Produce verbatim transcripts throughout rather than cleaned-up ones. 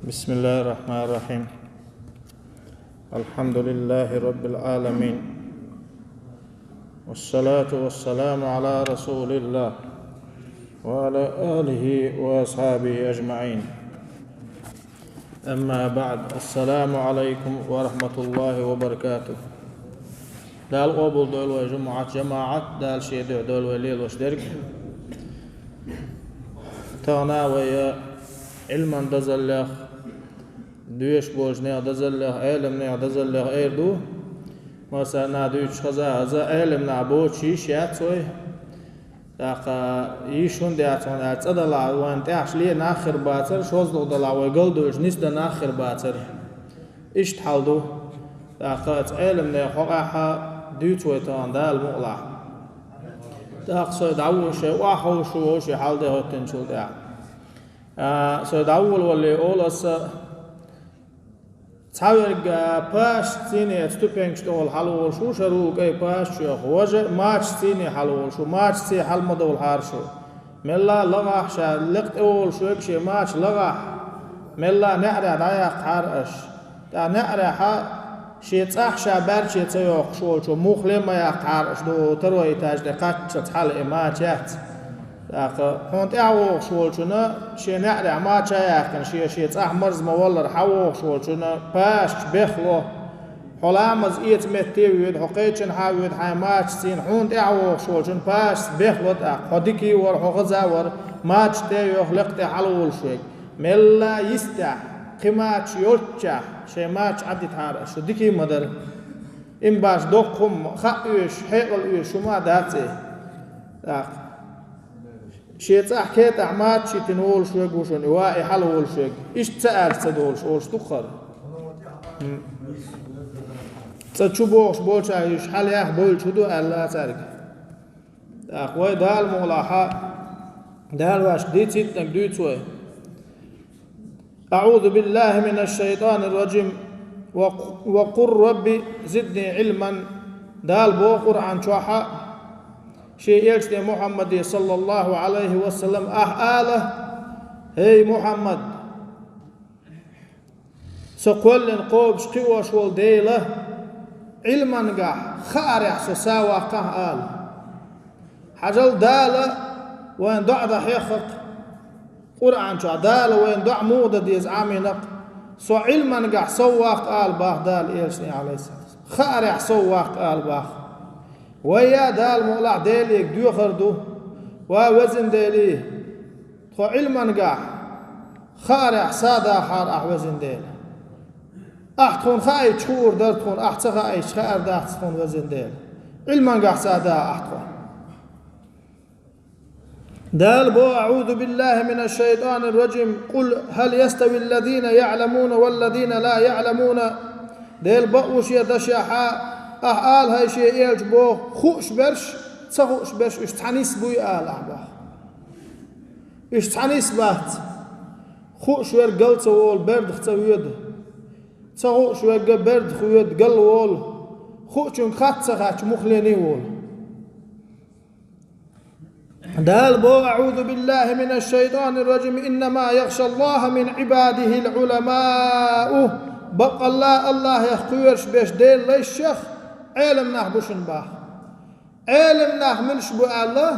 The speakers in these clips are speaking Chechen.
بسم الله الرحمن الرحيم. الحمد لله رب العالمين. والصلاة والسلام على رسول الله وعلى آله وأصحابه أجمعين. أما بعد. السلام عليكم ورحمة الله وبركاته. Дала къобалдойла вай жумӀат, жамаӀат, Дала Шен дуьхьа дойла вай лелош дерг. Тахана вай Ӏилман дозаллех, доьшуш болчу нехан дозаллех, Ӏеламнехан дозаллех эр ду. Масала, нах дуьйцуш хаза, хаза Ӏеламнах боцуш йиш яц вай. ТӀаккха йиш хӀунда яц хьуна аьлча, цӀа далахь вайна тӀехь ле нах хир бацара, шозлагӀа далахь вай галдуьйш нисдан нах хир бацара. Иштта хьал ду. ТӀаккха оцу Ӏеламнехан хьокъехь дуьйцу вай тахана Дала мукъалахь. ТӀаккха со дӀаволуш, шайн охьаховшу вовшийн хьал де хӀоттинчул тӀаьхьа. А, со дӀаволавалале олу аса, цхьаверг, а, пашас цӀийне ступенькаш тӀехула хьалаволуш ву, шарул кӀай пашас чу яху, важа мачас цӀийне хьалаволуш ву, мачас цӀий хьала ма довлахьара шу. Мелла а лагӀахь ша лекха тӀе волуш верг шен мача лагӀахь, мелла а неӀарехь дӀаяккхахьара аш. ТӀаккха неӀарехьа шен цӀахь ша баьрче ца йоккхуш волчо муххале а ма яккхахьара аш, ду второй этаж тӀе кхаччалц хьала и мача яц. ТӀаккха хьуна тӀаьхьа вогӀуш волчунна шен неӀарехь мача а яьккхина, шен, шен цӀахь марза ма-валлара хьан вогӀуш волчунна пашас бехло. Хьо ламаз эца метте а воьду, хьо кхечанхьа а воьду, хьайн мачас цӀийна, хьуна тӀаьхьа вогӀуш волчунна пашас бехло тӀаккха, хьо дика а вара, хьо хаза а вара, мача тӀе а йоху, лекха тӀе хьалаволуш верг. Мелла а йистехь, кхин мача йолччехь, шайн мача Ӏадитахьара аш, шу дика а ма дара. Им баш доккха хӀума, хаа оьшуш, хьекъал оьшуш хӀума а дац и. ТӀаккха шен цӀахь кетӀахь мача йитина волуш верг ву шуна, и ва и хьала волуш верг. Иштта ца аьлла ца долуш, олуш ду-кх хӀара. ХӀм. ЦӀа чу богӀуш болчара уьш хьалаях, бовлуш хӀун ду аьлла цаьрга. ТӀаккха вай Дала мукъалахь, Дала ваьшка дийцинарг дуьйцу вай. أعوذ بالله من الشيطان الرجيم. وق-، وقل رب زدني علما. Дала боху Къуръан чохь а, Шен элчане Мухьаммаде, саллаллаху Ӏалайхи ва саллам, ахь ала: «ХӀей, Мухьаммад, со кхоьллина кхобуш, кхиош волу Дела, Ӏилманехь, хаарехь со са ваккхахьа», ала. Хьажал, Дала вайн доӀа дан хьехна-кх, Къуръан чохь Дала вайн доӀа муха дан деза Ӏамийна-кх: «Со Ӏилманехь сов ваккха», ала боху Дала элчане, Ӏалайхиссалату вассалам. «Хаарехь сов ваккха», ала боху. Вай а Дала мукъалахь Деле доьхур ду: «Ва Везан Дела, тхо Ӏилманехь, хаарехь са дахьара ахь, Везан Дела. Ахь тхуна хаийча хуур дара тхуна, ахь ца хаийча хаар дац тхуна, Везан Дела. Ӏилманехь са даха ахь тхуна». Дала боху: «أعوذ بالله من الشيطان الرجيم. قل هل يستوي الذين يعلمون والذين لا يعلمون». Дела бакъ ву шен дашехь а, ахь ала, хӀай шен элча, боху: «Хууш берш, ца хууш берш, уьш цхьа нис буй?» ала ахь боху. Уьш цхьа нис бац. Хууш верг гал ца волу, бердах ца воьду. Ца хууш верг бердах воьду, гал волу. Хуучуьнга хатта ца хаьттича, муххале а волу. Дала боху: «أعوذ بالله من الشيطان الرجيم. إنما يخشى الله من عباده العلماء». Баккъалла а АллахӀах кхоьруш берш, Делан лайшех Ӏелам нах бу шуна боху. Ӏелам нах муьлш бу аьлла,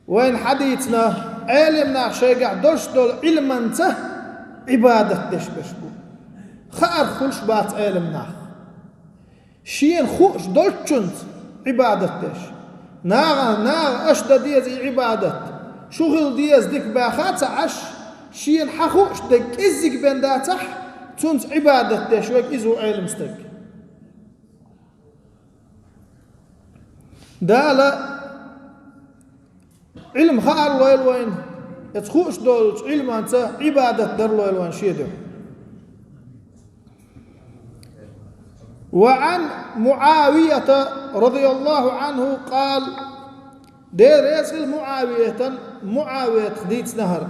вайна хьадийцина, Ӏелам нах шайгахь долуш долу Ӏилманца Ӏибадат деш берш бу. Хаарх хуьлуш бац Ӏелам нах. Шена хууш долччунца Ӏибадат деш. Наха, наха аша дан деза и Ӏибадат, шу хила деза дика баха а ца Ӏаш, шена хьан хууш дерг кӀеззиг бен дацахь, цунца Ӏибадат деш верг, иза ву Ӏелам стаг. Дала Ӏилма хаар лойла вайна, эца хууш долчу Ӏилманца Ӏибадат дар лойла вайна шен дуьхьа. وعن معاوية رضي الله عنه قال, Дела реза хила МуӀавиятан, МуӀавиятах дийцина хӀара.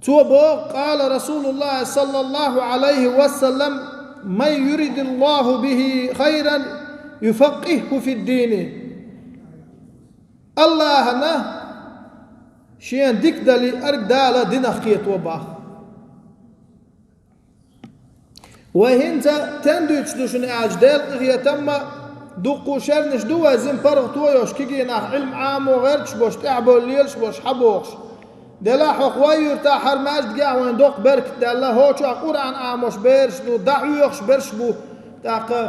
Цо боху: قال رسول الله صلى الله عليه وسلم: «من يرد الله به خيرا يفقهه في الدين». АллахӀана Шен дика далийтарг Дала динах кхето бах. Вай хӀинца тен дуьйцуш ду шуна аьлча, Делан къинхетамма дуккха шернаш ду вай, зин паргӀато йолуш, кегий нах, Ӏилма Ӏамо гӀерташ болуш, тӀаьхьабевлла лелаш болуш, хьабохуш. Делахь хӀокху вай юьртахь хӀара маьждигехь вайна доккха беркат даьлла, хӀокху чохь Къуръан Ӏамош бераш ду, дӀахьоьхуш бераш бу. ТӀаккха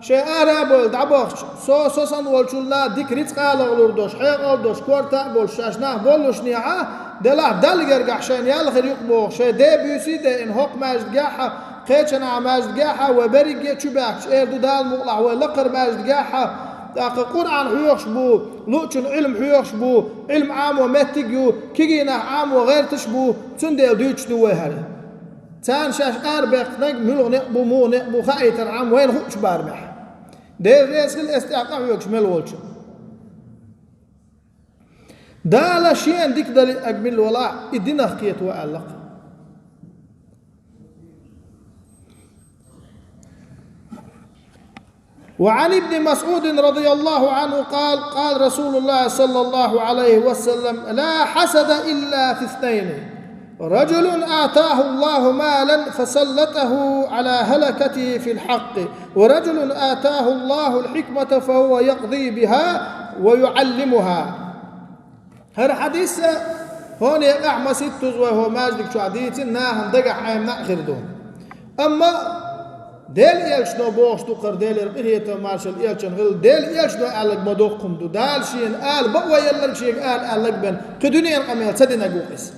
шайн ара а бевлла дӀабахча, со, со санна волчунна дика рицкъа а лахлур долуш, хьекъал долуш, корта а болуш, шаьш нах боллушехь а, делахь Далла гергахь шайна ял хир ю-кх боху, шайн ден буьйса а деана, хӀокху маьждигехь а, кхечанхьа маьждигехь а, вай берриге а чу баьхкича, эр ду Дала мукъалахь, вай лакхара маьждигехь а, тӀаккха Къуръан хьоьхуш бу, луъучун Ӏилма хьоьхуш бу, Ӏилма Ӏамо меттиг а ю, кегий нах Ӏамо гӀерташ а бу, цундела дуьйцуш ду вай хӀара. Царна шаьш арабаьккхинарг муьлха некъ бу, муха некъ бу хаийтархьама вайна хуучу барамехь. Дела реза хила эс тӀехь къахьоьгуш мел волчу. Дала шена дика далийтарг мила валахь, и динах кхето аьлла-кх. وعن ابن مسعود رضي الله عنه قال: قال رسول الله صلى الله عليه وسلم: لا حسد إلا في اثنين، رجل آتاه الله مالا فسلطه على هلكته في الحق، ورجل آتاه الله الحكمة فهو يقضي بها ويعلمها. ХӀара хьадис а хӀокху некъахь масийттаза вай хӀокху маьждиг чохь дийцина, нахана дагахь Ӏемина а хир ду. Амма Делан элчано бохуш ду-кх хӀара, Делера къинхетам, маршалла элчанна хуьлда, Делан элчано аьлларг ма доккха хӀума ду. Дала шена ала бакъо елларг, шега ала аьлларг бен, кхин дуьненан къамел ца динарг ву-кх иза.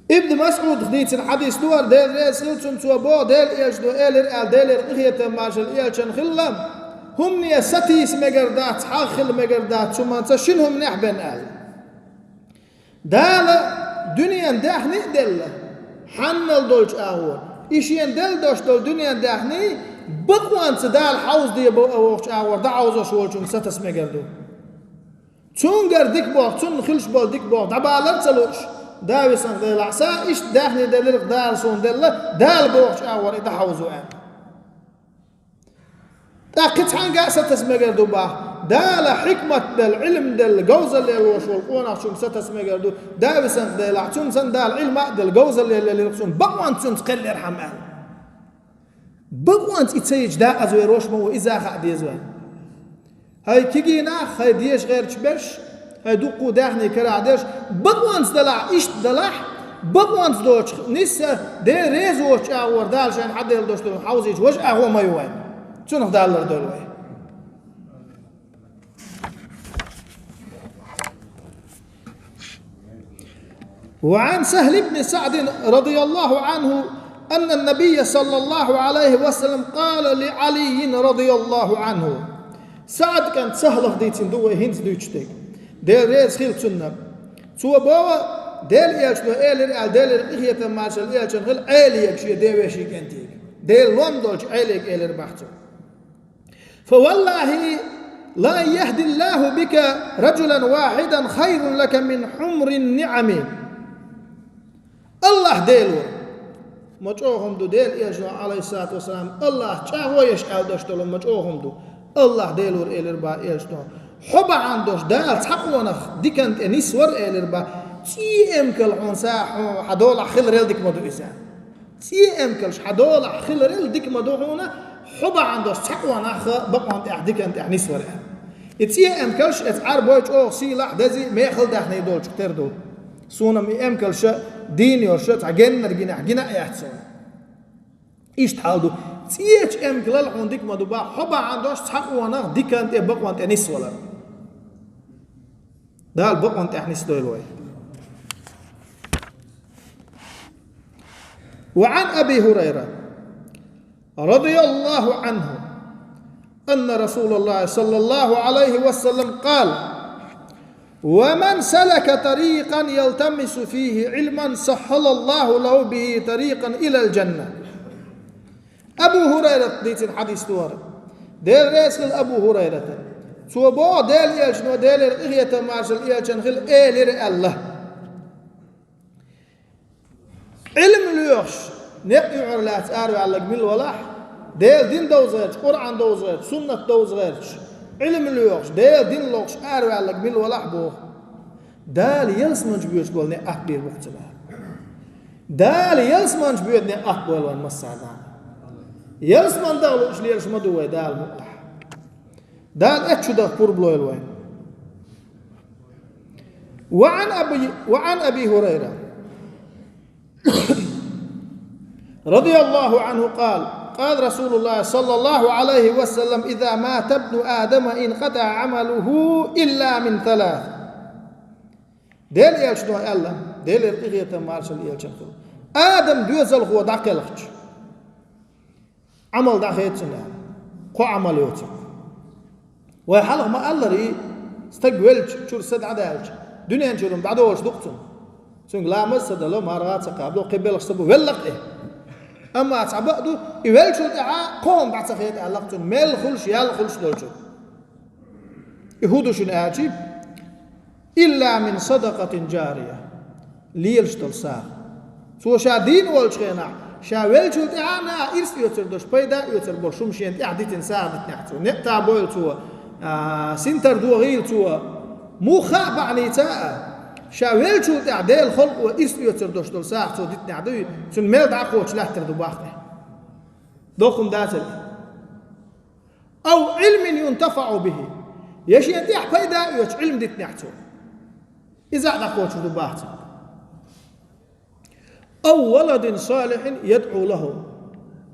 Ибн МасӀудах дийцина хьадис ду хӀара, Дела реза хила цунна, цо боху, Делан элчано элира аьлла, Делера къинхетам, маршалла элчанна хуьлда: хӀумане сатийса мегар дац, хьагӀ хила мегар дац, хӀуманца шина хӀуманехь бен аьлла. Дала дуьненан даьхни а делла, хьанал долчу агӀор, и шена делла долуш долу дуьненан даьхни бакъонца Дала хьовзаде бо-, бохучу агӀор дӀахьовзош волчунна сатаса мегар ду. Цуьнгара дика боху, цунна хилуш болу дика боху дӀабалар а ца лууш, да висанах делахь, сан иштта даьхни делира-кх Дала суна делла, Дала бохучу агӀор и дӀахьовзо аьлла. ТӀаккха кхин цхьаьнгга а сатаса мегар ду боху, Дала хьикмат делла, Ӏилма делла, говзалла лелош волу къонахчунна сатаса мегар ду, да висанах делахь, цунна санна Дала Ӏилма а делла, говзалла лелира-кх цунна, бакъонца цуьнца кхел ярхьама аьлла. Бакъонца и ца йича дакъаза верош ма ву, иза а хаа деза вай. ХӀай кегий нах, хӀай деша гӀерташ берш, хӀай дуккха даьхни карахь дерш, бакъонца далахь, иштта далахь, бакъонца доцуш нисса, Дела реза воцучу агӀор Дала шайна хьаделла долуш долу хьовзийча важа агӀо ма ю вайн. Цунах Дала лардойла вай. وعن سهل بن سعد رضي الله عنه أن النبي صلى الله عليه وسلم قال لعلي رضي الله عنه. СаӀд кӀант Сахьлах дийцина ду вай хӀинца дуьйцуш дерг. Дела реза хила цунна. Цо боху, Делан элчано элира аьлла, Делера къинхетам, маршалла элчанна хуьлда, Ӏелига, шен девешин кӀентига. Делан лом долчу Ӏелига элира боху цо. فوالله لأن يهدي الله بك رجلا واحدا خير لك من حمر النعم. АллахӀ Дела вара. Ма чӀогӀа хӀума ду Делан элчано, Ӏалайхиссалату вассалам, АллахӀ чӀагӀо еш аьлла долуш долу ма чӀогӀа хӀума ду. АллахӀ Дела вара элира боху элчано. Хьо бахьана долуш Дала цхьа къонах диканна тӀе нисвар элира боху. ЦӀе эмкал хьуна са хьо, хьан долахь хиларел дика ма ду иза. ЦӀе эмкалш хьан долахь хиларел дика ма ду хьуна, хьо бахьана долуш цхьа къонах бакъонна тӀехь, диканна тӀехь нисвар аьлла. И цӀе эмкалш, эца Ӏарбой чӀогӀа сийлахь, дези, мехала даьхни долчух тера ду. Суна-м и эмкалша дийна йолуша цхьа геннара гинехь гина а яц суна. Иштта хьал ду. ЦӀечу эмкалал хьуна дика ма ду боху, хьо бахьана долуш цхьа къонах диканна тӀе, бакъонна тӀе нисвалар. Дала бакъонна тӀехь нисдойла вай. وعن أبي هريرة رضي الله عنه أن رسول الله صلى الله عليه وسلم قال: ومن سلك طريقا يلتمس فيه علما سهل الله له به طريقا إلى الجنة. Абу ХӀурайрат дийцина хьадис ду хӀара. Дела реза хила Абу ХӀурайрата. Цо боху, Делан элчано, Делера къинхетам, маршалла элчанна хуьлда, элира аьлла. Ӏилма лоьхуш, некъ юкъара лаьцна араваьлларг мила валахь, Делан дин довза гӀерташ, Къуръан довза гӀерташ, суннат довза гӀерташ, Ӏилма лоьхуш, Делан дин лохуш араваьлларг мила валахь боху. Дала ялсаманчу боьдуш болу некъ атта бийр бу-кх цунна. Дала ялсаманчу боьду некъ атта бойла вайн массарна. Ялсаман даха лууш лелаш ма ду вай Дала мукъалахь. Дала эцчу даха пурба лойла вайн. وعن أبي، وعن أبي هريرة رضي الله عنه قال: قال رسول الله صلى الله عليه وسلم: إذا مات ابن آدم انقطع عمله إلا من ثلاث. Делан элчано аьлла, Делера къинхетам, маршалла элчанна хуьлда: Адам доьзалхо дӀакхелхча, Ӏамал дӀахеда цуьнан, кхо Ӏамал йоцург. Вай хьалха ма-аллара, и стаг веллачу чуьра са дӀадаьлча, дуьнен чуьра дӀадолуш ду-кх цунна. Цуьнга ламаз а ца дало, марха а ца кхабало, кхин белхаш ца бу, велла-кх и. Амма цхьа бакъ ду, и веллачул тӀаьхьа кхо хӀума дӀа ца хеда аьлла-кх цунна, мел хуьлуш, ял хуьлуш долчуьра. И хӀун ду шуна аьлча, إلا من صدقة جارية, лелаш долу сагӀа. Цо ша дийна волчу хенахь, ша веллачул тӀаьхьа а ирс оьцур долуш, пайда оьцур болуш хӀума шена тӀехь дитина сагӀа дитинехь цо. Некъ табойла цо, а, синтар дохийла цо, муха а бахьаница а, ша веллачул тӀаьхьа Делан халкъо ирс оьцур долуш долу сагӀа цо дитинехь ду, цуьнан мел дӀа а кхочуш лаьттар ду боху-кх. Доккха хӀума дацара и. أو علم ينتفع به, я шена тӀехь пайда а оьцу Ӏилма дитинехь цо. Иза а дӀакхочур ду боху цо. أو ولد صالح يدعو له.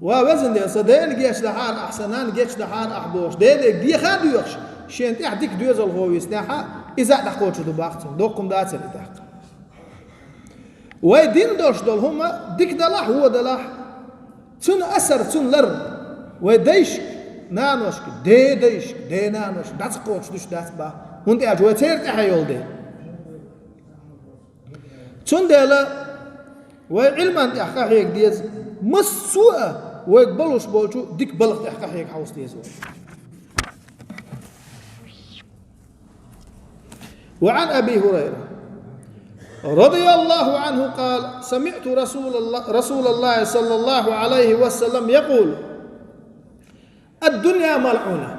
Ва везан Дела, сан дена гечдахьара ахь, сан нанна гечдахьара ахь бохуш, Деле деха а доьхуш, шена тӀехь дика доьзалхо виснехь а, иза а дӀакхочур ду боху цо. Доккха хӀума дацара и тӀаккха. Вай дина долуш долу хӀума дика далахь, вон далахь, цуьнан асар, цуьнан лар вай дайшка, наношка, ден дайшка, ден наношка дӀа ца кхочуш дуьсуш дац боху, хӀунда аьлча вай церан тӀаьхье йолу дела. Цундела вай Ӏилман тӀехь къахьега деза, массо а вайга болуш болчу дика балха тӀехь къахьега хьовса деза вай. وعن أبي هريرة رضي الله عنه قال: سمعت رسول الله، رسول الله صلى الله عليه وسلم يقول: الدنيا ملعونة.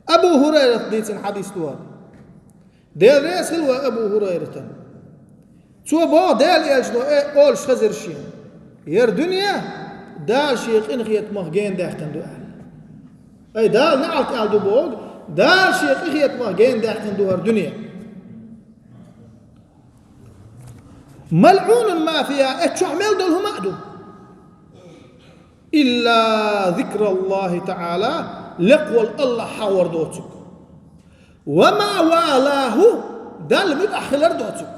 Абу ХӀурайрата дийцина хьадис ду хӀара. Дела реза хуьлда вайн Абу ХӀурайратана. Цо боху, Делан элчано э, олуш хезира шена: «ХӀара дуьне Дала Шен къинхетамах генадаьккхина ду», – аьлла. Ай, Дала неӀалт аьлла ду боху, Дала Шен къинхетамах генадаьккхина ду хӀара дуьне. «ملعون ما فيها», э, чохь мел долу хӀума а ду. «إلا ذكر الله تعالى», лекха волу АллахӀ хьахор доцург. «وما والاه», Далла муьтӀахь хилар доцург.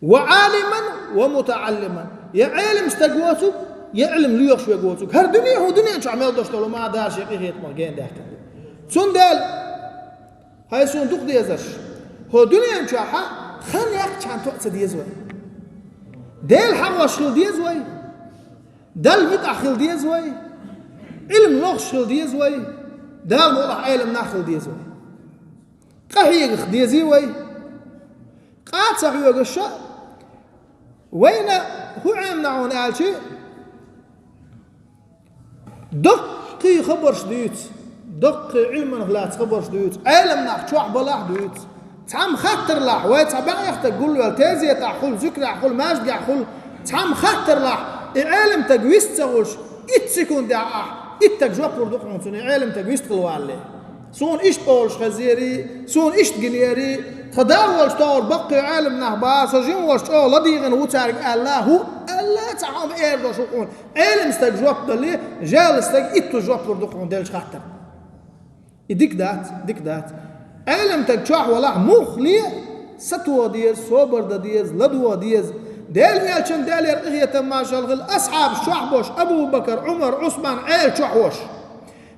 «وعالما ومتعلما», я Ӏелам стаг воцург, я Ӏилма лоьхуш верг воцург. ХӀара дуьне, хӀун дуьнен чохь мел долуш долу хӀума Дала Шен къинхетамах генадаьккхина ду. Цундела, хӀай суна дукха дезарш, хӀокху дуьнен чохь хан яьккхачхьана тоъа ца деза вай. Дела хьахош хила деза вай. Далла муьтӀахь хила деза вай. Ӏилма лохуш хила деза вай. Дала мукъалахь Ӏелам нах хила деза вай. Къахьегах дезий вай. Къа ца хьоьгуш а, вайна хӀун Ӏемина хьуна аьлча, даккхий хабарш дуьйцу, даккхий Ӏилманах лаьцна хабарш дуьйцу, Ӏелам нах чохь балахь а дуьйцу. Цхьамма хаттарлахь, вай цхьа бӀех стаг гулвелла, тезетахь хуьлу, зуькарехь хуьлу, маьждигехь хуьлу, цхьамма хаттарлахь, и Ӏелам стаг вист ца хуьлуш, итт секундехь ахь, итт стаг жоп лур ду-кх хьуна цунна, и Ӏелам стаг вист хила валале. Суна иштта олуш хезерий, суна иштта гинерий, тхан да волчу товр баккхий Ӏелам нах бара, со жима волуш чӀогӀа ладийгӀина ву цаьрга аьлла, хӀу аьлла, цхьа хьо ма эр долуш ву хьуна. Ӏелам стаг жоп дале, жаьла стаг итту жоп лур ду хьуна делча хаттар. И дика дац, дика дац. Ӏелам стаг чохь валахь, муххале а сатоха деза, собар дан деза, ладогӀа деза. Делан элчан, Делера къинхетам, маршалла хила, асхьабаш чохь болуш, Абу-Бакар, Ӏумар, Ӏусман, Ӏела чохь волуш.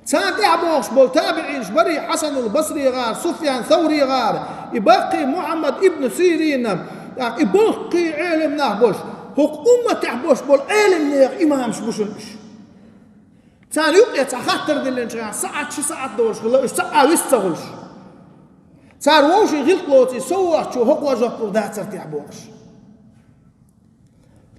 Царна тӀаьхьа бохуш болу табиӀинаш барий, Хьасанул Басри гӀара, Суфьян Саври гӀара, и баккхий Мухьаммад ибн Сирина, тӀаккха и баккхий Ӏелам нах болуш, хӀокху умматехь болуш болу Ӏелам нехан имамаш бу шуна уьш. Царна юккъе цхьа хаттар диллинчу хенахь, саӀат, ши саӀат долуш хилла, уьш цхьа а вист ца хуьлуш. Цара вовшийн гӀиллакх лоций, со воцчо хӀокхо жоп лур дацара техьа бохуш.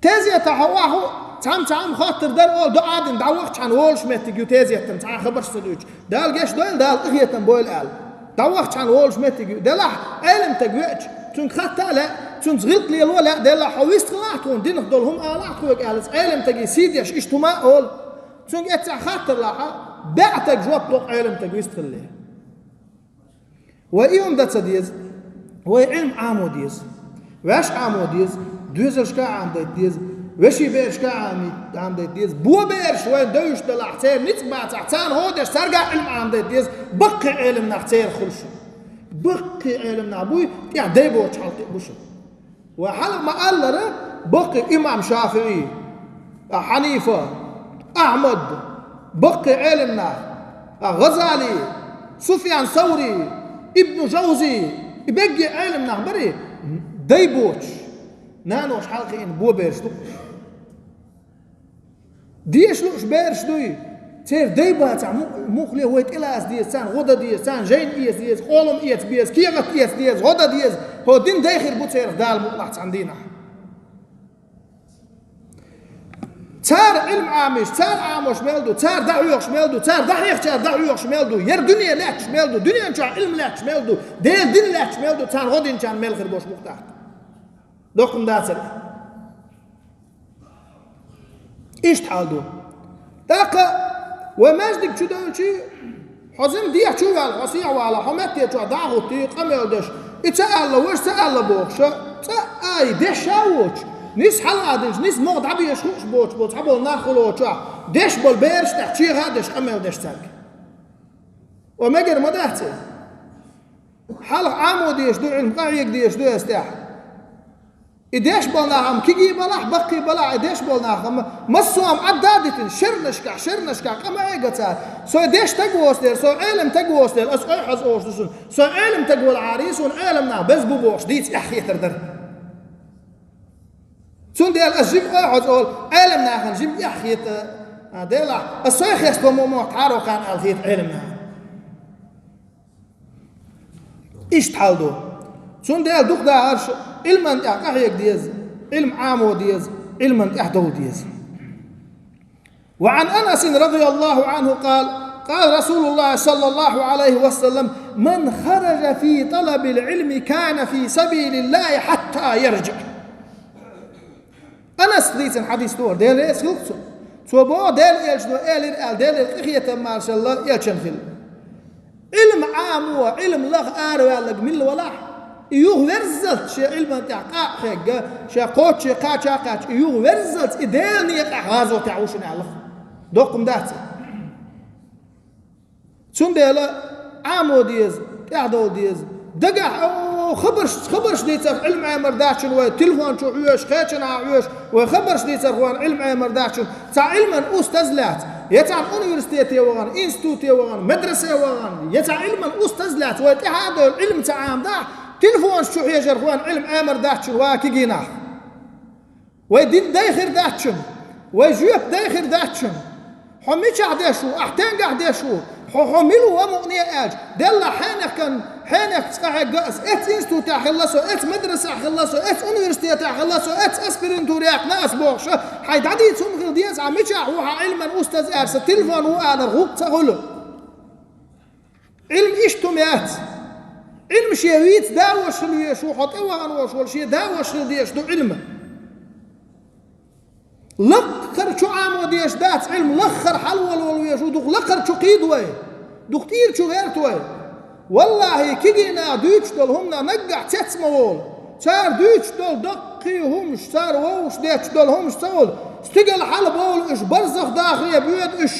Тезетахь хьо охьа хӀу, Цхьамма-цхьамма хоттар дар олу, доӀа дина дӀавахча хьан волуш меттиг ю тезеттан, цхьа а хабарш ца дуьйцуш. Дала гечдойла, Дала къинхетам бойла аьлла. ДӀавахча хьан волуш меттиг ю. Делахь, Ӏеламтаг веача, цуьнга хатта а лаьа, цуьнца гӀиллакх лело а лаьа, делахь, хьо вистхилахь тхуна, динах долу хӀума алахь тхоьга аьлла, Ӏеламтаге сий деш иштта хӀума а олу. Цуьнга эццахь хаттар лахь, баьӀтаг жоп ло Ӏеламтаг вистхилале. Вай и хӀума дан ца деза, вай Ӏилма Ӏамо деза. Ваьш Ӏамо деза, доьзалшка а Ӏамадайта деза, вешин берашка а Ӏамий-, Ӏамадайта деза. Бо бераш вайн девзаш далахь, церан ницкъ бацахь, царна гӀо деш, цаьрга а Ӏилма Ӏамадайта деза, баккхий Ӏеламнах церах хуьлуш. Баккхий Ӏеламнах буй, тӀехь дай боцу хьалкхе а бу шу. Вай хьалха ма-аллара, баккхий имам ШафиӀий, а, Хьанифа, Ахьмад, баккхий Ӏеламнах, а, ГӀазали, Суфьян Саври, Ибну Жавзи, и бегге Ӏеламнах барий, дай боцуш, наноша хьалкхиъна бо бераш ду. Деша лууш бераш дуй, церан дай бацахь му-, муххале вай тӀелаца деза, царна гӀо дан деза, царна жайна эца деза, къолам эца беза, кехат эца деза, гӀо дан деза, хӀо дин дай хир бу церах Дала мукъалахь цхьана дийнахь. Цара Ӏилма Ӏамийша, цара Ӏамош мел ду, цара дӀахьоьхуш мел ду, цара дӀахьехчара дӀахьоьхуш мел ду, яра дуьне лаьтташ мел ду, дуьнен чохь Ӏилма лаьтташ мел ду, Делан дин лаьтташ мел ду, царна гӀо динчарна мел хир бош мукъ тӀаккха. Доккхун дацара. Иштта хьал ду. ТӀаккха вай маьждиг чу девлчи, хьо зина дехьа чу ваьлла, хьо сехьа вала, хьо метте чохь дӀа а хӀуттий, къамел деш. И ца аьлла, важа ца аьлла бохуша, цӀа а ай, деш ша а воцуш, нис хьала а динчу, нис могӀа дӀабеша хууш боцуш болу цхьаболу нах хуьлу чохь, деш болу бераш тӀехь чеха а деш, къамел деш цаьрга. О, мегар ма дац и? Хьалха Ӏамо дезаш ду, Ӏилма къахьега дезаш ду эс тӀехь. И деш болу нах-м кегий балахь, баккхий балахь, и деш болу нах-м массо а Ӏадда а дитина, шернашкахь, шернашкахь къа ма Ӏега цара. Со деш таг воцу дела, со Ӏелам таг воцу дела, ас ойхьаз ош ду суна. Со Ӏелам таг валахьарий, суна Ӏелам нах беза бу бохуш, дийца эхь хетар дара. Цундела ас жима ойхьаз олу, Ӏелам нахана жима эхь хета, а, делахь, ас сой хеста мо мотт хьаро кхана аьлла хета Ӏелам нахана. Иштта хьал ду. Цундела дукха дахарш Ӏилман тӀехь къахьега деза, Ӏилма Ӏамо деза, Ӏилман тӀехь довла деза. وعن أنس رضي الله عنه قال: قال رسول الله صلى الله عليه وسلم: من خرج في طلب العلم كان في سبيل الله حتى يرجع. Анас дийцина хьадис ду хӀара, Дела реза хилла цунна. Цо боху, Делан элчано элира аьлла, Делера къинхетам, маршалла, элчан хилла. Ӏилма Ӏамо, Ӏилма лаха араваьлларг милла валахь, и юха верззалц шен Ӏилман тӀехь къа а хьегга, ша кхоччуш кхача а кхаьчча, и юха верззалц и Делан некъахь гӀазотехь ву шуна аьлла. Доккхун дац. Цундела Ӏамо деза, тӀаьхьадовла деза. Дагахь, о, хабарш, хабарш дийцарх Ӏилма Ӏемар дачун вай, телефон чу хьоьжуш, кхечанхьа хьоьжуш, вай хабарш дийцарх вайн Ӏилма Ӏемар дачун. Цхьа Ӏилман устаз лаьцна, я цхьана университете вахана, институте вахана, медресе вахана, я цхьа Ӏилман устаз лаьцна, вай тӀаьхьа а довла Ӏилма ца Ӏамадахь, телефонаш чу хьежарх вайн Ӏилма Ӏемар дачун ва кегийнах. Вай дин дай хир дац шуна, вай жоьпа дай хир дац шуна. Хьо мичахь деш ву, ахь тенгахь деш ву, хьо, хьо мила ву амукъане аьлча, делла хьенехкан, хьенехкца къахьегга ас, эцу институтехь хилла со, эцу мадрасехь хилла со, эцу университетехь хилла со, эцу аспирантура яьккхина ас бохуша, хьайн дӀадийца хӀума хила деза, ахь мичахь ву хьан Ӏилман устаз аьлла, сан телефон ву алар гӀуллакх ца хуьлу. Ӏилма иштта хӀума яц. Ӏилма шен вийца да а ваша хила везаш ву, хьо тӀе вахана волуш волу шен да а ваша хила дезаш ду Ӏилма. Лакхара чу Ӏамо дезаш дац Ӏилма, лаххара хьалавала вала везаш ву, дукха лакхара чу кхийда вай, дукха тӀера чу гӀерта вай. Валлахьи, кегийнах дуьйцуш долу хӀуманах наггахь цец ма волу. Цара дуьйцуш долу даккхий хӀумаш, цара вовшах детташ долу хӀумаш ца волу. Стигала хьалабовла уьш, барзах дахаре боьду уьш.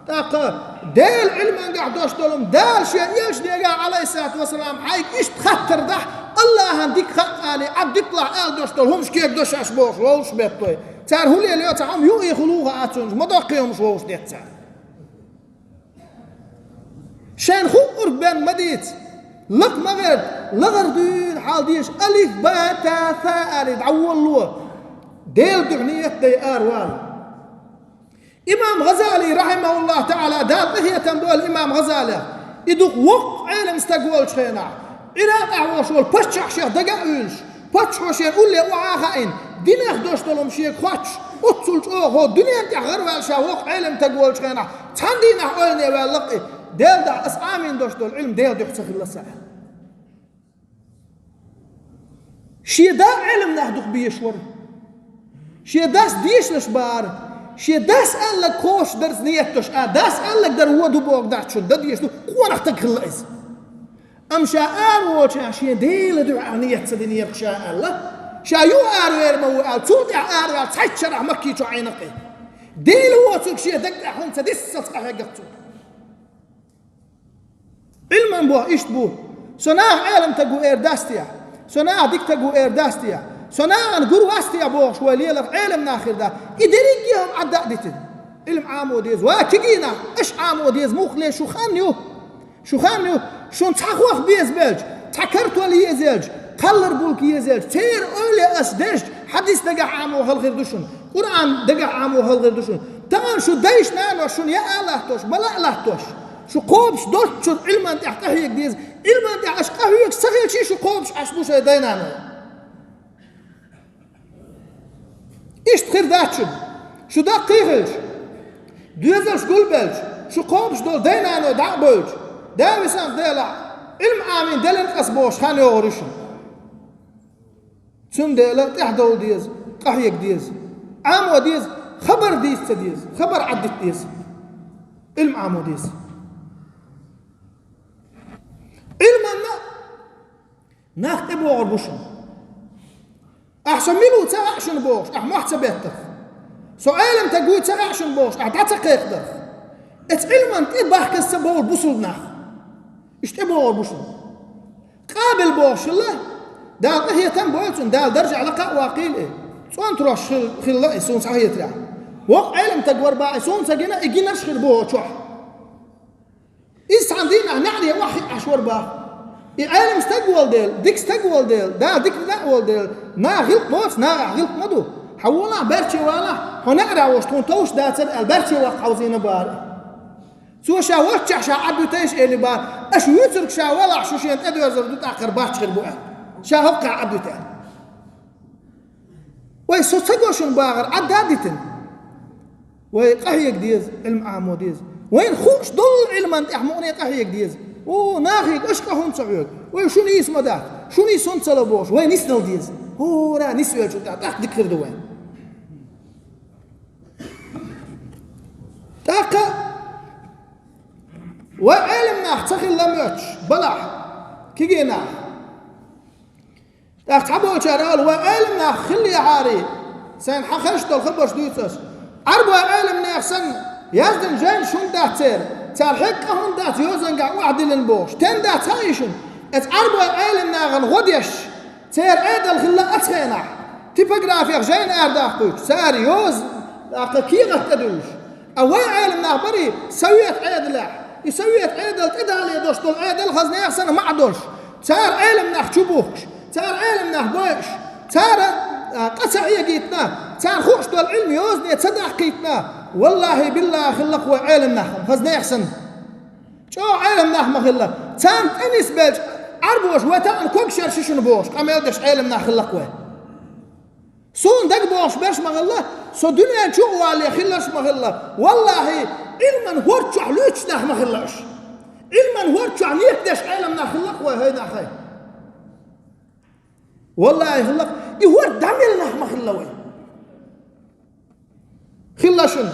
ТӀаккха Делан Ӏилмангахь дош долу, Дала Шен элчанегахь, Ӏалайхиссалату вассалам, хьайга иштта хаттар дахь, Аллахьан дика хаъ алий, Ӏад диталахь ала дош долу хӀумаш кегадо шаьш бохуш, вовшах бетталой. Цара хӀун лелайо, цхьа хӀума юкъе хуьлу хаьа цунна, ма доккхий хӀумаш вовшах детта цара. Шайна хуург бен ма дийца, лакха ма гӀерта, лахара дуьйна хьал дезаш, алиф, ба, та, са алий, дӀаволало. Делан дуьхьа нийят дай аравала. Имам ГӀазали, рахьимахуллаху таӀала, Дала къинхетам бойла имам ГӀазалех, и дукха воккха Ӏелам стаг волчу хенахь, Ӏиракъехь волуш волу паччахь шех дага а вуьйлуш, паччахьо шен улле охьа а хаийна, динах дош долу хӀума шега хоттуш, Оццул чӀогӀа хӀо дуьнен тӀехь гӀарваьлла ша воккха Ӏелам таг волчу хенахь, цхьана дийнахь ойлане ваьлла-кх и, Делан дуьхьа ас амин долуш долу Ӏилма Делан дуьхьа ца хилла сан аьлла. Шен да Ӏелам нах дукха безаш вара. Шен дас дешнаш бара. Шен дас аьлларг кхочушдарца нийят долуш, а дас аьлларг дар вон ду боху дац шуна, дан дезаш ду, къонах таг хилла иза. Амма ша ара волчохь шен Делан дуьхьа нийят ца динера ша аьлла. Ша юха аравер ма ву аьлла, цул тӀаьхьа араваьлла цхьайтта шарахь Макки чу Ӏийна-кх и. Дела воцург шен даг тӀехь хӀунда ца диссалц къахьегна-кх цо. Ӏилман боху иштта бу. Со наха Ӏелам таг ву эр дац те? Со наха дика таг ву эр дац те? Со нахана гур вац те бохуш вай леларх Ӏелам нах хир дац. И дерриге а хӀума Ӏадда а дитина. Ӏилма Ӏамо деза. Ва кегий нах, аша Ӏамо деза, муха ле шу хан ю. Шу хан ю, шуна цхьа хох беза белча, цхьа картол еза елча, кхаллар булка еза елча, церан ойла ас дешча, хьадис дагахь Ӏамо хала хир ду шуна, Къуръан дагахь Ӏамо хала хир ду шуна. Тахана шу дайша, нанош шуна яа а латтош, бала а латтош, шу кхобуш долччуьра Ӏилман тӀехь къахьега деза. Ӏилман тӀехь аша къахьоьгуш ца хилчий, шу кхобуш Ӏаш бу шайн дай-наной. Иштта хир дац шуна. Шу даккхий хилча, доьзалш гулбелча, шу кхобуш долу дай-наной дӀа а бевлча, да висанах Делахь, Ӏилма Ӏамийна делира ас бохуш хан йогӀур ю шуна. Цундела тӀаьхьадовла деза, къахьега деза. Ӏамо деза, хабар дийца ца деза, хабар Ӏаддита деза. Ӏилма Ӏамо деза. Ӏилманна нах тӀебогӀур бу шуна. Ахь со мила ву ца хаьа шуна бохуш, ахь мохь ца беттарх. Со Ӏелам таг вуй ца хаьа шуна бохуш, ахь дӀа ца кхайкхадарх. Эца Ӏилман тӀе бахказа ца бовла бусулба нах. Иштта тӀебогӀур бу шуна. Къабил бохуш хилла, Дала къахетам бойла цунна, Дала даржехь лакха а ваккхийла и. ЦӀонтарш хил-, хилла и, суна схьахетарехь. Воккха Ӏелам таг вара боху и, суна ца гина, и гинарш хир бу хӀокху чохь. Иза цхьана дийнахь неӀаре охьахиъна Ӏаш вара боху. И Ӏелам стаг волу дела, дика стаг волу дела, Дала дика вина а волу дела, наха гӀиллакх боцу, нахахь гӀиллакх ма ду. Хьан волахь, баьрче валахь, хьо неӀарехь волуш тхуна товш дацара аьлла, баьрче ваккха хьовзийна бара. Цо ша волччехь ша Ӏадвитайша элира бара, аша вуьйцург ша валахь, шу шена тӀедоьрзур ду, тӀаккха бац хир бу аьлла. Ша хӀокхахь Ӏадвита аьлла. Вай, со ца го шуна бахар, Ӏадда а дитина. Вай, къахьега деза, Ӏилма Ӏамо деза. Вайна хууш долу Ӏилман тӀехь мукъане къахьега деза. О, нахе, аша къа хӀунда ца хьоьгу? Вай, шуна нийса ма дац. Шуна нийса хӀунда ца ло бохуш, вай нисдала деза. ХӀора нисвелчул тӀаьхьа тӀаккха дика хир ду вайн. ТӀаккха вай Ӏелам нах ца хилла моьттуш, балахь, кегий нах. ТӀаккха цхьаболчара аьлла, вай Ӏелам нах хиллехьарий, сайна хьан хезаш долу хабарш дуьйцу ас. Ӏарбой Ӏелам нехан санна, яздина жайнаш хӀунда дац церан? Цара хьегна къа хӀунда дац йозанга охьадиллина бохуш? Стенна дац хаьий шуна? Эца Ӏарбой Ӏелам нахана гӀо деш, церан Ӏедал хилла оцу хенахь, типографех жайна арадаккхуьйтуш, цара йоза, тӀаккха кехат тӀедуьллуш. Ткъа вай Ӏелам нах барий, совет Ӏедалехь, и совет Ӏедал тӀедале долуш долу Ӏедал хаза нехан санна ма Ӏа долуш, цара Ӏелам нах чу бухкуш, цара Ӏелам нах бойуш, цара, а, къа ца хьегийтина, цара хууш долу Ӏилма йозане ца даккхийтина, валлахӀи, биллахӀи, хилла-кх вай Ӏелам нах хаза нехан санна. ЧӀогӀа Ӏелам нах ма хилла. Царна тӀе нисбелча, Ӏарбоша вай тахан когашерш ю шуна бохуш, къамел деш Ӏелам нах хилла-кх вай. Суна дагабохуш берш ма хилла, со дуьнен чу а валале хилларш ма хилла. ВаллахӀи, Ӏилман хӀорда чохь луьйчу нах ма хилла аша. Ӏилман хӀорда чохь некъ деш Ӏелам нах хилла-кх вай, хӀай нах, хӀай. ВаллахӀи, хилла-кх, и хӀорд дӀамелла нах ма хилла вай. Хилла шуна.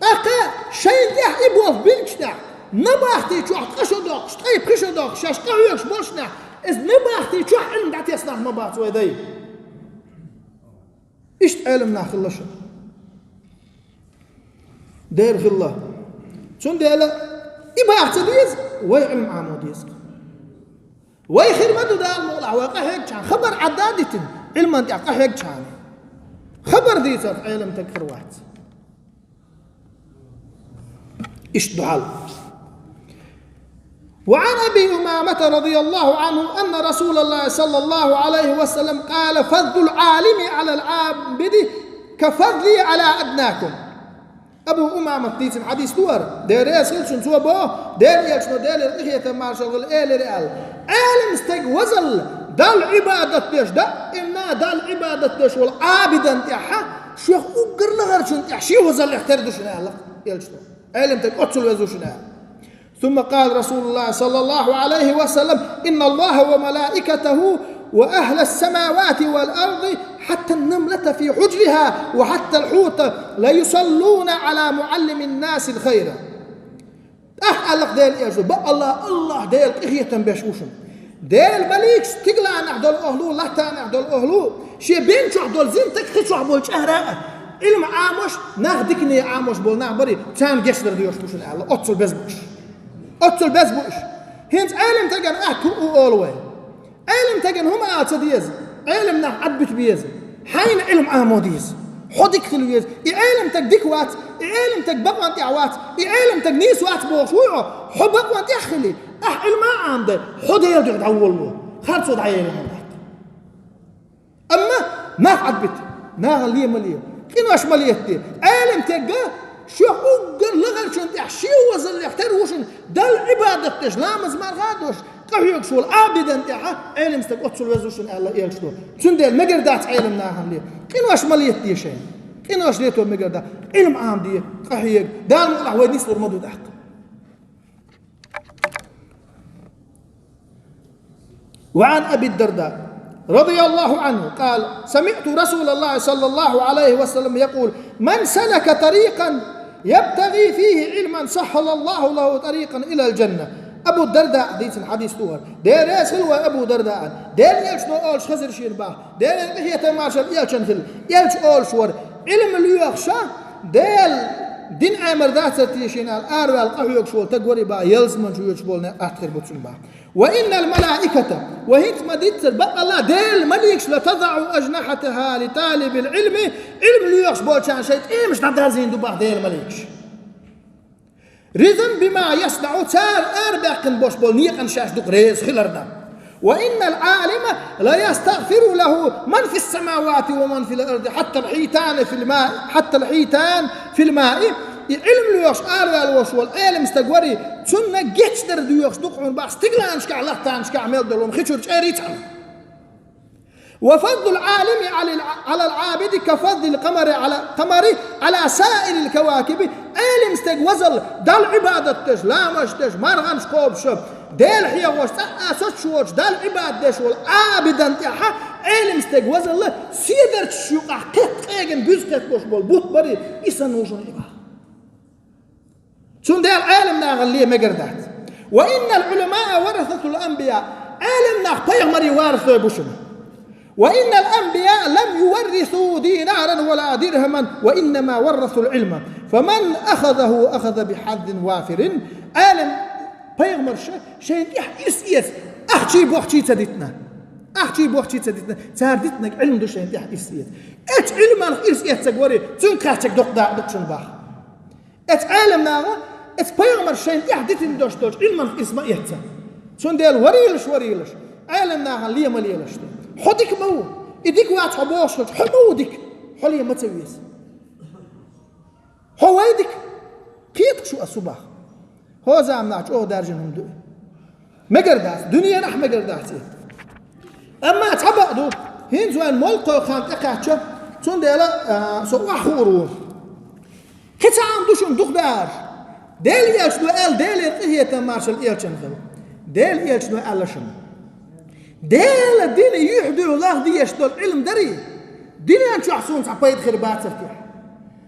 ТӀаккха шайна тӀехь и болх биллинчу нах, набахти чохь ткъа шо доккхуш, ткъе пхи шо доккхуш, шаьш къахьоьгуш болчу нах, иза набахти чохь Ӏилма дӀатесна нах ма бац вай дай. Иштта Ӏелам нах хилла шуна. Дера хилла. Цундела и баха ца деза, вай Ӏилма Ӏамо деза. Вай хир ма ду Дала мукъалахь, вай къахьегчахьана, хабар Ӏадда а дитина, Ӏилман тӀехь къахьегчахьана. Хабар дийцарх Ӏелам таг хир вац. Иштта ду хьал. وعن أبي أمامة رضي الله عنه أن رسول الله صلى الله عليه وسلم قال: فضل العالم على العابد كفضلي على أدناكم. Абу Умамат дийцина хьадис ду хӀара, Дела реза хила цунна, цо боху, Делан Элчано, Делера къинхетам, маршалла хуьлда, элира аьлла: Ӏелам стеган вазалла Далла Ӏибадат деш, даимна Далла Ӏибадат деш волу Ӏабидан тӀехь Шух уггар лахарчун тӀехь шен возаллех тера ду шуна аьлла, элчано. Ӏелам стаг оццул веза ду шуна аьлла. ثم قال رسول الله صلى الله عليه وسلم: إن الله وملائكته وأهل السماوات والأرض حتى النملة في حجرها وحتى الحوت ليصلون على معلم الناس الخير. ТӀаккха аьлла Делан элчано: бакъ Аллах, Аллах Дела къинхетам беш ву шуна. Делан маликаш стигаланахь долу охӀлу, латтанахь долу охӀлу, шен бен чохь долу зинтаг хи чохь болу чӀагӀара а, Ӏилма Ӏамош, нах дикане Ӏамош болу нах барий, царна гечдар доьхуш бу шуна аьлла, оццул беза бу уьш. Оццул беза бу уьш. ХӀинца Ӏелам стагана ахь ту у олу вай. Ӏелам стагана хӀума ала ца деза, Ӏелам нах Ӏадбита беза. Хьайна Ӏилма Ӏамо деза. Хьо дика хила веза. И Ӏелам стаг дика вац, и Ӏелам стаг бакъон тӀехь вац, и Ӏелам стаг нийса вац бохуш вуй хьо, хьо бакъон тӀехь хили, ахь Ӏилма Ӏамаде, хьо Делан дуьхьа дӀаволало. Харцо дӀаелла хьуна дац. Амма нах Ӏадбита, нахана ле ма ле, къинош ма летаде. Ӏелам стаг шух уггар лахарчун тӀехь шен возаллех тера ву шуна, Далла Ӏибадат деш, ламаз марха а деш, къахьоьгуш волу Ӏабидан тӀехь Ӏелам стаг оццул веза ву шуна аьлла элчано. Цундела мегар дац Ӏелам нахана ле. Къинош ма летаде шайна. Къинош лето мегар дац. Ӏилма Ӏамаде, къахьега. Дала мукъалахь вай нислур ма ду тӀаккха. وعن أبي الدرداء رضي الله عنه قال: سمعت رسول الله صلى الله عليه وسلم يقول: من سلك طريقا يبتغي فيه علما سهل الله له طريقا إلى الجنة. Абу Дарда дийцина хьадис ду хӀара. Дела реза хила вай Абу Дардаан. Делан элчано олуш хезира шена боху. Делан къинхетам маршалла элчанна хила. Элча олуш вара: Ӏилма лоьхуш а, Делан дин Ӏамор дацара те шена аьлла, араваьлла къахьоьгуш волу стаг варий боху, ялсамани чу йоьдуш болу некъ аттахьар бу цунна боху. وإن الملائكة, ва хӀинца ма дийццара, бакъ Аллах, Делан маликаш لتضع أجنحتها لطالب العلم, Ӏилма лоьхуш болчарна шайн тӀемаш дӀадарзийна ду боху Делан маликаш. رضا بما يصنع, цара арабаьккхина болуш болу некъана шаьш дукха реза хиларна. وإن العالم ليستغفر له من في السماوات ومن في الأرض حتى الحيتان في الماء، حتى الحيتان في الماء. И Ӏилма лоьхуш араваьлла волуш волу Ӏелам стаг варий, цунна гечдар доьхуш ду-кх хьуна боху стигаланашкахь, латтанашкахь мел долу хи чуьра чӀерий цхьаьна. وفضل العالم على الع-، على العابد كفضل القمر على، قمر على سائر الكواكب. Ӏелам стаг возалла, Далла Ӏибадат деш, ламазаш деш, марханаш кхобуш, Дела хьехош, цӀа а соцуш воцуш, Далла Ӏибадат деш волу Ӏабидан тӀехь Ӏелам стаг возалла, седарчаш юкъахь кхетта къегина буьзна кхетта болуш болу бутт барий, и санна ву шуна и боху. Цундела Ӏелам нахана ле мегар дац. وإن العلماء ورثة الأنبياء. Ӏелам нах пайхамарийн варисой бу шуна. وإن الأنبياء لم يورثوا دينارا ولا درهما وإنما ورثوا العلم فمن أخذه أخذ بحظ وافر. Ӏелам пайхамарша шайна тӀехь ирс эца, ахчий бохчий ца дитина. Ахчий бохчий ца дитина, цара дитинарг Ӏилма ду шайна тӀехь ирс эца. Эцу Ӏилманах ирс эццаг варий, цуьнга кхаьчнарг доккха дакъа ду-кх шуна боху. Эцу Ӏелам наха, эцу пайхамарша шайна тӀехь дитина долуш долчу Ӏилманах ирс ма эцна. Цундела варийлаш, варийлаш, Ӏелам нахана ле ма лелаш ду. Хьо дика ма ву. И дика вац хьо бохуш хилча, хьо ма ву дика. Хьо ле ма ца веза. Хьо вай дика. Кхеташ ву ас хӀун боху. ХӀокху заманахь чӀогӀа даьржина хӀума ду и. Мегар дац, дуьненахь мегар дац и. Амма цхьа бакъ ду, хӀинца вайн молла кхойкху хан тӀекхаьчча, цундела, а, со охьахуур ву. Кхин цхьа хӀума ду шуна дукха беара. Делан элчано аьлла, Делера къинхетам маршалла элчанна хила. Делан элчано аьлла шуна: Делан дина юьхь-дуьхьа лаха дезаш долу Ӏилма дарий, дуьнен чохь суна цхьа пайда хир бацар техьа.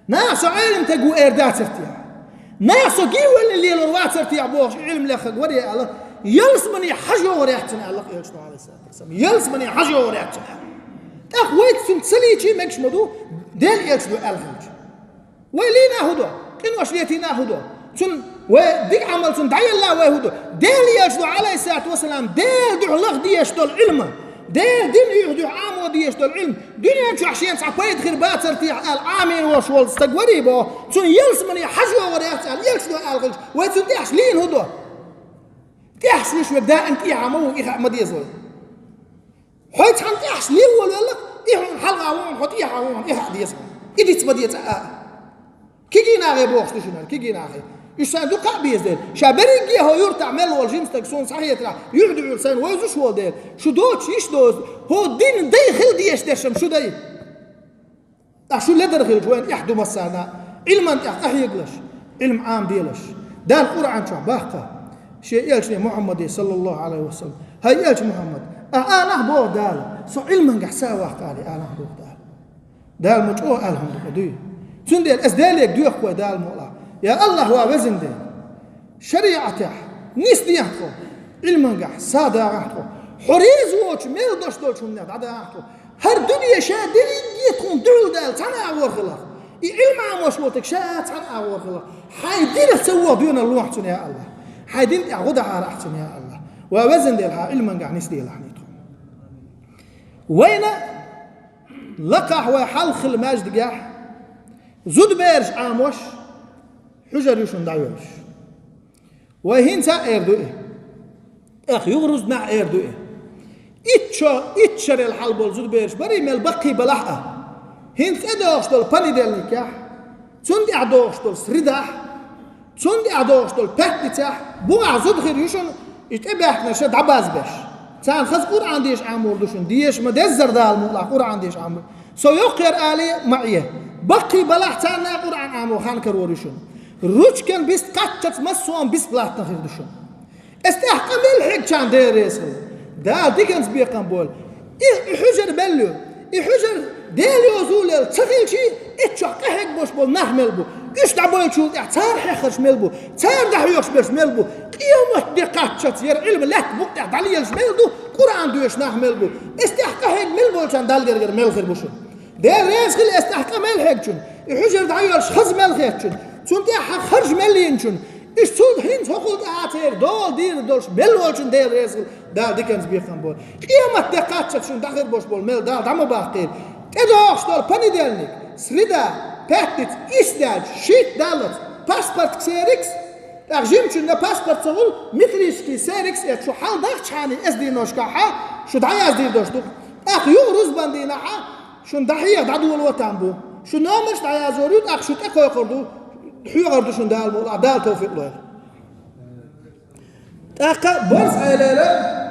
Наха со Ӏелам стаг ву эр дацар техьа. Наха со гиваллин лелор вацар техьа бохуш Ӏилма леххарг варий аьлла, ялсамане хьажа йогӀур яц цунна аьлла элчано, Ӏалайхиссалату вассалам. Ялсамане хьажа йогӀур яц цунна аьлла. ТӀаккха вайца цунна ца лийчий мегаш ма ду, Делан элчано аьлла хилча. Вай лийна хӀун до? Къинош летийна хӀун до? Цунна вай дика Ӏамал цунна дӀаелла вай хӀун до? Делан элчано, Ӏалайхиссалату вассалам, Делан дуьхьа лаха дезаш долу Ӏилма, Делан дина юьхь-дуьхьа Ӏамо дезаш долу Ӏилма, дуьнен чохь шена цхьа пайда хир бацар техьа аьлла Ӏамийна волуш волу стаг варий боху, цунна ялсамане хьажа йогӀур яц аьлла, элчано аьлла хилча, вай цунна тӀехьаш лийна хӀун до? ТӀехьаш луш верг даим тӀехьа ма ву, и хаа ма деза вай. Хьо цхьана тӀехьаш ле волавелла, и хьуна хьалха ву хьуна, хьо тӀехьа ву хьуна, и хаа деза хьуна. И диц ма деза а. Кегий нахе бохуш ду шуна, кегий нахе. Уьш сайн дукха а беза дела. Ша берриге хӀокху юьртахь мел волу жима стаг суна схьахетарехь, юьхь-дуьхьал сайна вевзаш волу дела. Шу доцуш йиш доцу, хӀокху динан дай хила дезаш дерш-м шу дай. Ткъа шу ледар хилча вайна эхь ду массарна, Ӏилман тӀехь къахьегалаш, Ӏилма Ӏамаделаш. Дала Къуръан чохь баккха шен элчане Мухьаммаде, саллаллаху Ӏалайхи ва саллам: «ХӀай элча Мухьаммад, ахь алахь боху Дала, со Ӏилмангахь са ваккха алий алахь боху Дала». Дала ма чӀогӀа аьлла хӀума ду-кх, дуй? Цундела аса Делега доьху вай Дала мукъалахь: «Я АллахӀ, ва везан Дела, шариӀатехь нисдехьа тхо, Ӏилмангахь са дагӀахь тхо, хьо реза воцуш мел дош долчу хӀуманех дӀадагӀахь тхо. ХӀара дуьне ша дерриге тхуна дуьхьал даьлла цхьана агӀор хилахь, и Ӏилма Ӏамош волу стаг ша цхьана агӀор хилахь, хьайн динах ца вогӀу доьналла лохьа цунна, я АллахӀ. Хьайн дин тӀехь гӀо дахьара ахь цунна, я АллахӀ. Ва везан Дела, хьан Ӏилмангахь нисделахь тхо». Вайна лакхахь вай хьалха хилла маьждигехь зудабераш Ӏамош хьуьжар ю шуна дӀайоьллуш. Вай хӀинца а эр ду и. ТӀаккха юха рузбанехь эр ду и. Итт шо, итт шарел хьал болу зудабераш барий мел баккхий балахь а. ХӀинца тӀедогӀуш долу понедельникехь, цунна тӀехь догӀуш долу средахь, цунна тӀехь догӀуш долу пятницехь бухахь зуда хир ю шуна, и тӀебаьхкинарш дӀабазбеш. Царна хаза Къуръан деша Ӏамор ду шуна, деша ма деззара Дала мукъалахь Къуръан деша Ӏамор. Со йоккхера алий ма Ӏе. Баккхий балахь царна а Къуръан Ӏамо хан карор ю шуна. Ручкан бист кхаччалц массо а бесплатно хир ду шуна. Аса тӀехь къа мел хьегчарна Дела реза хила. Дала диканца бекхам бойла. И, и хьуьжар мел ю. И хьуьжар Дела йоза лела ца хилчий, итт шо къахьегбеш болу нах мел бу. Уьш дӀабоьлчул тӀаьхьа цара хьехарш мел бу. Цара дӀахьоьхуш берш мел бу. Къематде кхаччалц яра Ӏилма лаьтта букъа тӀехь дӀалелаш мел ду. Къуръан доьшу нах мел бу. Аса тӀехь къахьегна мел болчарна Далла гергара мел хир бу шуна. Дела реза хила аса тӀехь къа мел хьегчунна, и хьуьжар дӀайоьллуш хаза мел хеттачунна, цунна тӀехь хаза хаза мел йинчунна, иштта цунна хӀинца хӀокхул тӀаьхьа церан дола дийр долуш мел волчунна Дела реза хила, Дала диканца бекхам бойла. Къематде кхаччалц шуна дӀахир болуш болу мел Дала дӀа ма баккхийла. ТӀедогӀуш долу понедельник, среда, пятница, исс даьлча, шийтта даллалц, паспорт ксерокс, тӀаккха жимачунна паспорт ца хуьлу, метрический ксерокс эцна шу хьал дахчахьана эс дийношкахь шу дӀаяздийр долуш ду. ТӀаккха юха рузбан дийнахь шуна дӀахьеха дӀадоло там бу. Шун номерш дӀаязор ю, тӀаккха шу тӀекхойкхур ду, хьоьхур ду шуна Дала мукъалахь, Дала тавфикъ лойла. ТӀаккха барз Ӏелера,